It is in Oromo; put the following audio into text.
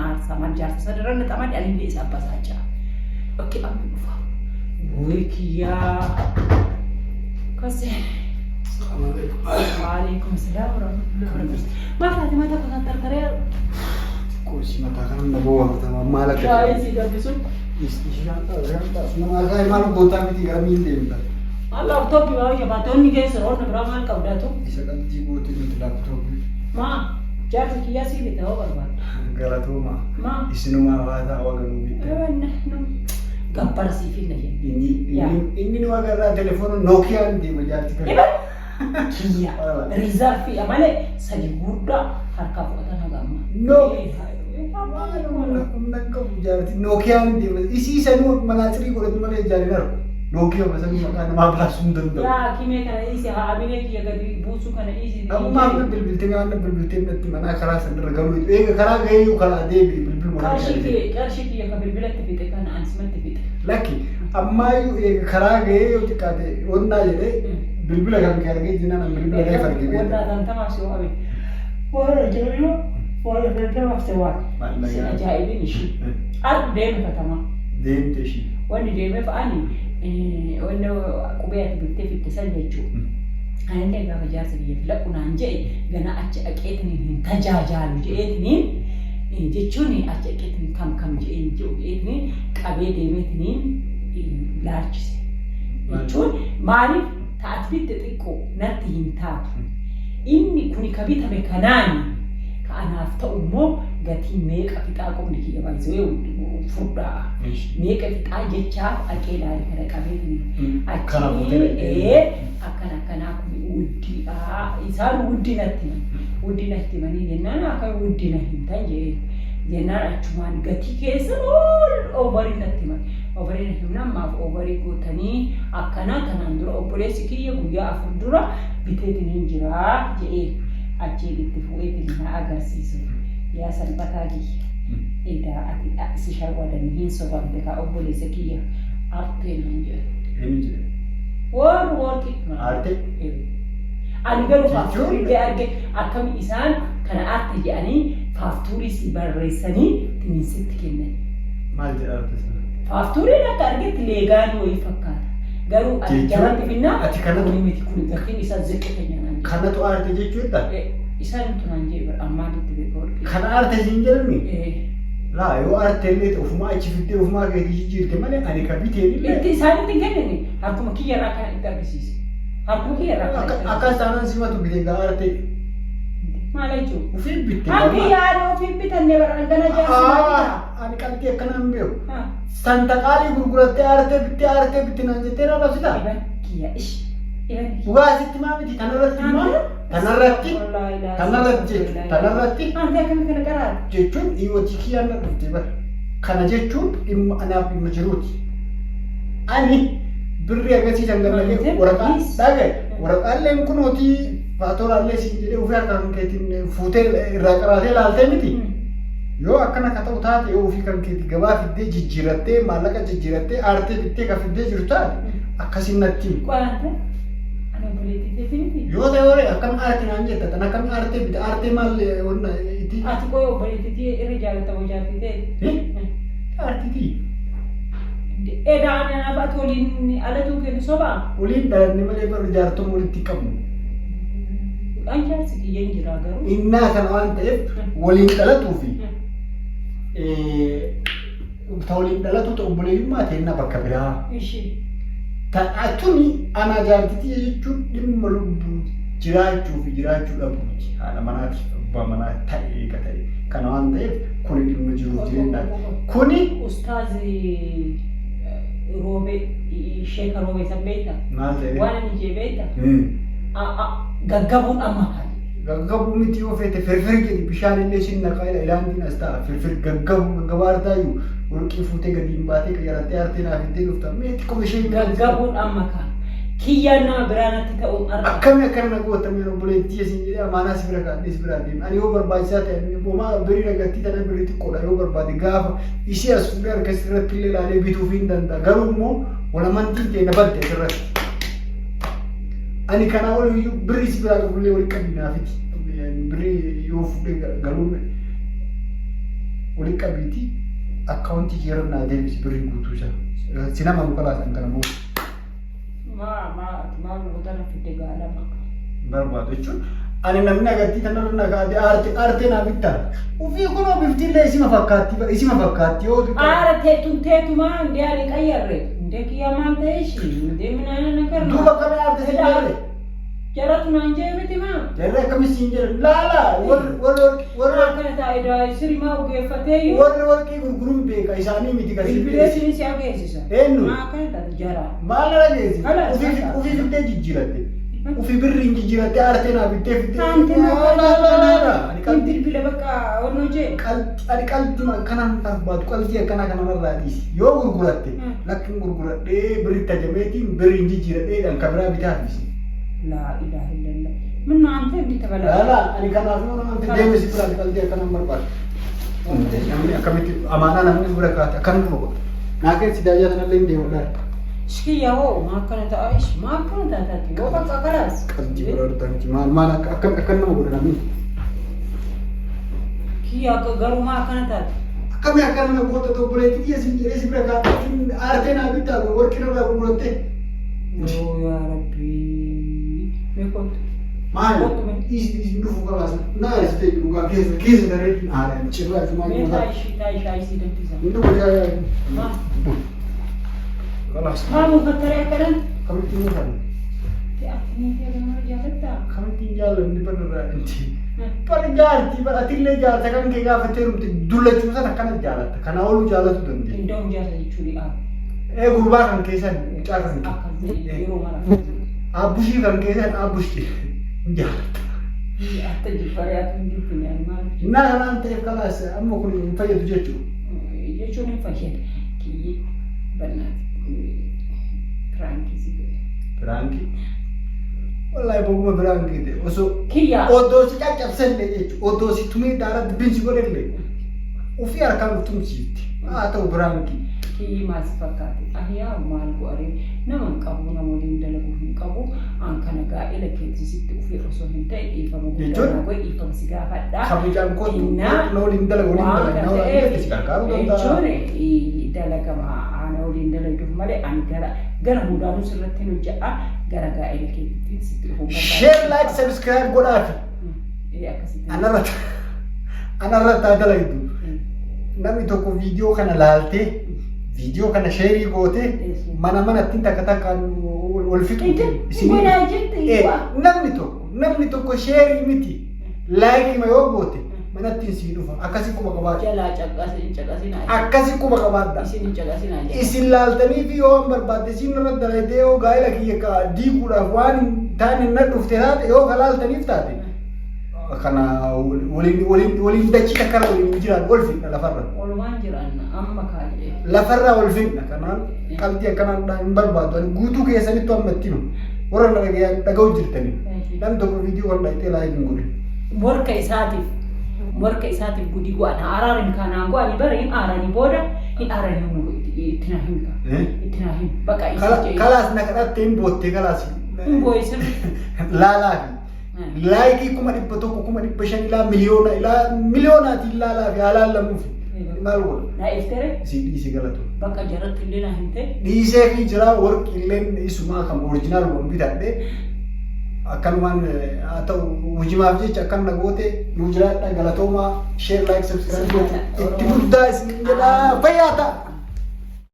aarsa. Maal jaarsa sana irra na xamade anillee isa abbasaachaa. Okay, amma dhufa. Wuy kiyyaa. Kosee. Waalaikum salaam warahmatullahi wabarakatuh. Maal taate maata kutaan tartaree Qoosii mataa kana na bowwaafata maal akka shaayii sii danfisu. Maal gootaa miti gara miin deemta. Maal laaptooppii waa jabaate onni keessa roonna biraa maal qabdaatu? Isa qalbii goote miti laaptooppii. Maa jaarsi kiyyaa sii bita hoo barbaadda. Galatooma. Maa Isinumaa waataa waganuu bitte. Gabbara sii finna jenne. Inni inni nu agarraa telefoona Nookiyaan deema jaarti kana. Iban kiyya riizarfii malee sadi guddaa harkaa fudhatan haga ammaa. No. Humna hin qabu jaarti Nookiyaan deema. Isii sanuu manaaxirii godhatu malee ijaan hin argu. Nookiyaa sanuu maqaa namaa baasuu hin danda'u. Yaa kimee kana dhiisi haa abinee kiyya gadi buusuu kana dhiisi. Ammaa amma bilbiltee waan bilbiltee natti manaa karaa sanarra galuu eega karaa ga'eeyyuu karaa deebi'e bilbiluma kana Qarshii galtee. kiyya qarshii kiyya ka bilbilatti fixe kana ansimatti fixe. Lakki ammaayyuu eega karaa ga'ee yoo xiqqaate onnaa jedhee bilbila kan kee argee jennaan an bilbila reef argee beekta. Warra tantamaaf si waame. Warra ajaa'ibaa warra tantamaaf si waame. Maal Si ajaa'ibin ishii. Argu deeme katamaa. Deemte ishii. Wanni deemeef ani wanni qubee ati bittee fitte san jechuudha. Anillee gaafa jaarsa biyya filadhu naan jedhe gana achi dhaqeetiniin hin tajaajaalu jedheetiniin jechuun achi dhaqeetiniin kam kam jedheen jedhu jedheetiniin qabee deemeetiniin laalchise. Jechuun maaliif ta'ati bitte xiqqoo natti hin taatu. Inni kuni ka bitame kanaani ka anaaf ta'u immoo gatii meeqa fixaa qubni kiyya baay'isee furdaa. Meeqa fixaa jechaaf dhaqee ilaale kana qabeetiniin. Kana Achi fuutee akkana akkanaa kun wuddiidha. Isaan wuddii natti himan. Wuddii natti himanii jennaan akka wuddii na himtan jedheen. Jennaan achumaan gatii keessan ol oovarii natti himan. Oovarii natti himnaan maaf oovarii gootanii akkanaa kanaan dura obboleessi kiyya guyyaa 4 dura biteetiin hin jiraa jedheen. Achiin itti fu'eetiin na agarsiise. Yaa salphataa kiyya. Edaa ati si shawwadanii hin sobamte kaa obboleessa kiyya artee naan jedhan. Eenyu jedhe? Warri warqii. Aarte? Ani garuu Jechuun? faaftuurii illee arge akkami isaan kana arte jedhanii faaftuurii si barreessanii tiniin sitti kennan. Maal jedha arte sana? Faaftuuriin akka argetti leegaanii wayii fakkaata. Garuu ati Jechuun jaratti finnaa ati kanatu- kuni miti kun gatiin isaa ziqqitanya naan jedhe. Kanatu aarte jechuudha? Isaan tunaan jee bara ammaan itti beeka warqii. Kana aarte siin jedhani? Eh. Laa yoo aarte illee ta'e ofumaa achi fiddee ofumaa keetii jijjiirte malee ani ka biteen illee Itti isaanitti hin kennine harkuma kiyya irraa kana itti argisiise. Harkuma kiyya irraa kana akka itti akka isaanaan simatu bite gaa aarte Maal jechuun? ofii bitte. Hangi yaada ofii bitanne bara hangana jaarsi maal bitaa? Ani qalbii akkana hin beeku. Ha. Santa qaalii gurgurattee aartee bittee aartee bitte naan jettee na labsitaa? Iban kiyya ish. Iban kiyya. Dhugaa asitti maa miti tanarratti immoo tanarratti tanarratti jechuun tanarratti Anti akkami kana qaraara? jechuun dhiyootii kiyyaan na dhufte bara. Kana jechuun dhimma anaaf dhimma jiruuti. Ani birrii agarsiisan gallaqee waraqaa dhagaye waraqaalleen kunootii faatoraallee siin jedhee ofii harka kan keetiin fuutee irraa qaraatee ilaaltee miti. Yoo akkana ka ta'u taate yoo ofii kan keetii gabaa fiddee jijjiirattee maallaqa jijjiirattee aartee bittee ka fiddee jirtu taate akkasiin natti himi. Qo'aante ani obboleettii teetii miti. Yoo ta'e horee akkam aarti naan jetta tan akkam aartee bita aartee maal wanna itti. Ati qo'ee obboleettii tee irra jaalatta moo jaartii tee? Aartitii. Edaa ani anaaf ati waliin alatuu kennu sobaa? Waliin dhalanne malee barri jaartuma walitti qabnu. An jaarsi kiyya hin jiraa garuu. Innaa kana waan ta'eef waliin dhalatuu fi ta waliin dhalatu ta obboleeyyummaa ta'inna bakka biraa. Ishi. Ta tuni ana jaartitii jechuun dhimma lubbuu jiraachuu fi jiraachuu dhabuuti. Haadha manaatiif abbaa manaa ta'e eega ta'e. Kana waan ta'eef kuni dhimma jiruuf jireenyaati. Kuni Ustaazi Roobee Sheeka Roobee san beekta? Maal ta'e? Waan inni jee beekta? Gaggabuun amma kaa. Gaggabuu miti yoo feete firfir jedhi bishaan illee sin naqaa ila ilaantiin as ta'a firfir gaggabuu gaggabaa artaayyuu warqii fuutee gadi hin baatee qayyarattee aartee naaf ittee dhufta mee xiqqoo ishee Gaggabuun amma kaa. Kiyyaan nama biraa natti ta'uun arga. Akkami akkana na goota mee obboleettii isin jedhee amaanaa si bira kaadhee si biraa deeme ani yoo barbaachisaa ta'e homaa birrii nagattii tana birrii xiqqoodha yoo barbaade gaafa isii as fuudhee harka isirratti illee ilaalee bituufii hin danda'a garuu immoo walamantiin ta'e na badde asirratti. Ani kanaa ol iyyuu birrii si biraa qabullee walitti qabi naafiti. Birrii yoo fuudhee galuun Walitti qabiitii akkaawuntii kee irra naa deebisi birrii guutuu isaa. Si nama nu kalaasan kana booda. Maa maa ati maal goota na fidde gaalama. Barbaadu jechuun ani namni agartii tanarra na kaa'ate aarte aartee naa bittaa. Ufii kunoo biftillee isima fakkaatti bara isima fakkaatti yoo xiqqaa. Aara teetun teetumaa indee ani qayyarre indee kiyyaa maal ta'e ishii indee minaana na karma. Duuba akkami aarte si jaale. Jaratu naan jee miti maa. Jarri akkami siin jedhan laala warri warri warri Akkana taa'e daa'e sirimaa ogeeffatee iyyuu. warri warqii gurguruun beeka isaanii miti kan siin Bilbilee dhiyeesse. sini si ageessisa. Eenyu? Maa akkana taate jara. Maal na dhageessi? Kalaas, Ofii kalaas. ofii fiddee jijjiiratte. Ofii birriin jijjiiratte aartee naa bittee fiddee. Aante naa Laa laa laa laa. Ani Hin qalbii bilbila bakka onnoo jee. qalbii ani qalbii akkanaan barbaadu qalbii akkanaa kanarraa dhiisi. Yoo gurguratte lakkin gurguradhee birritti ajameetiin birriin jijjiiradhee kan biraa bitaa dhiisi. Laa ilaaha illallah. Minnu aante inni tabalaa. Laa laa ani kanaaf yoo nama deemee si biraan qalbii akkanaan barbaadu. Namni akkamitti amaanaa namni bira kaate akkana nama godha. Naa keessi daayyaa sanallee hin deemu laala. Ishkiyya hoo maa akkana ta'a ish maa akkana taataati yoo bakka kalaas. Qalbii biraa dhuftan maal maal akka akkam akkam nama godha namni. Kiyya akka garuu maa akkana taate. Akkamii akkana nama goota obboleettii kiyya siin jedhee si bira kaate aartee naa bittaa warqii irraa gurgurattee. Yoo yaa rabbii. Mee kottu. Maal Kottu mee. dhiisi dhiisi dhufu qabaasa. Naa eessitee jiru gaa keessa keessa daree haadha cirraa fi maal Mee mataa. taa ishii taa ishii isii danfisa. Inni gochaa yaa. Maa Kalaas. maa mufattaree akkanan. Akkamittiin mufanne? Ati niitii nama jaalattaa? Akkamittiin jaallanni barra inti. Bara jaartii bara atillee jaarta kan kee gaafattee rumte dullachuu sana akkana jaalatta. Kana ooluu jaalatu dandeenya. Inda'uun jaarsa jechuun dhi'aa. Ee gurbaa kan keessan mucaa kan kee. Akkas jedhe yeroo mara. Abbushii kan keessan abbushii hin jaalatta. Atta jibbaree ati hin jibbine ani maal jibba? Innaa kanaan ta'eef kalaas amma kun hin fayyadu jechuudha. Jechuun hin fayyada. Kiyyi bannaati. Piraankii si godhe. Piraankii. Wallaahi boguma piraankii ta'e osoo Kiyya. odoo si caccabsellee jechuudha odoo si tumee daaratti binsi godhellee ofii harkaan of tumsiifti. Haa ta'u piraankii. Kiyyi maal si fakkaate? Ahiyaa maal godhare nama hin qabu nama waliin dalagu hin qabu an kana gaa'ela keetiin sitti dhufee osoo hin ta'e dhiifama guddaa Jechuun? naa godhi dhiifama si gaafadha. Kabajaan kootu Innaa na waliin dalagu waliin waan dalagu na kana waliin ta'eef dalagu si gargaaruu danda'a. jechuun dalagama ana waliin dalaguuf malee ani gara gara hundaanuu sirratti hin hojjedha gara gaa'ela keetiin sitti dhufuu barbaada. Share like subscribe godhaafi. Akkasitti. Anarratti anarratti haa dalagdu. Namni tokko viidiyoo kana laaltee viidiyoo kana sheerii gootee mana manatti takka takkaan wal fixu. Godhaa jette Namni tokko namni tokko sheerii miti laayikii yoo goote manatti sii dhufa akkasi quba qabaadha. Jalaa caqasin caqasinaa. Akkasi quba qabaadha. Isin caqasinaa jala. Isin laaltanii fi yoo waan barbaadde siin irra dalagdee yoo gaa'ela kiyya ka diiguudhaaf waan hin taane na dhufte taate yoo ka laaltaniif taate kana waliin waliin waliin dachii takkarra waliin hin jiraan wal fidna lafarra. Walumaan jiran amma kaayee. Lafarraa wal fidna kanaan qalbii akkanaan hin barbaadu ani guutuu keessanittu amma itti himu warra na dhaga'an dhaga'u jirtanii namni tokko viidiyoo kan dhaqxee laayik hin godhin. Morka isaatiif morka isaatiif gudii go'an araarin kanaan go'anii bara hin aaranii booda hin aaranii itti na himka. Itti na him bakka isa jedhe. Kalaas na kadhattee hin boottee kalaas. Hin boo'e sirriitti. Laalaa fi laayikii 100,000 500,000 ilaa miliyoona ilaa miliyoonaatiin laalaa fi haalaan lamuuf maal godha? Na iftere Isii dhiisii galatu. bakka jaratti illee na himte. Dhiisee fi jira warqi illeen isumaa kan orijinaal waan bitadhe akkanumaan haa ta'u hojimaaf jecha akkan na goote nuu jiraadha galatoomaa share like subscribe gochuu itti guddaa isin jedhaa fayyaa ta'a.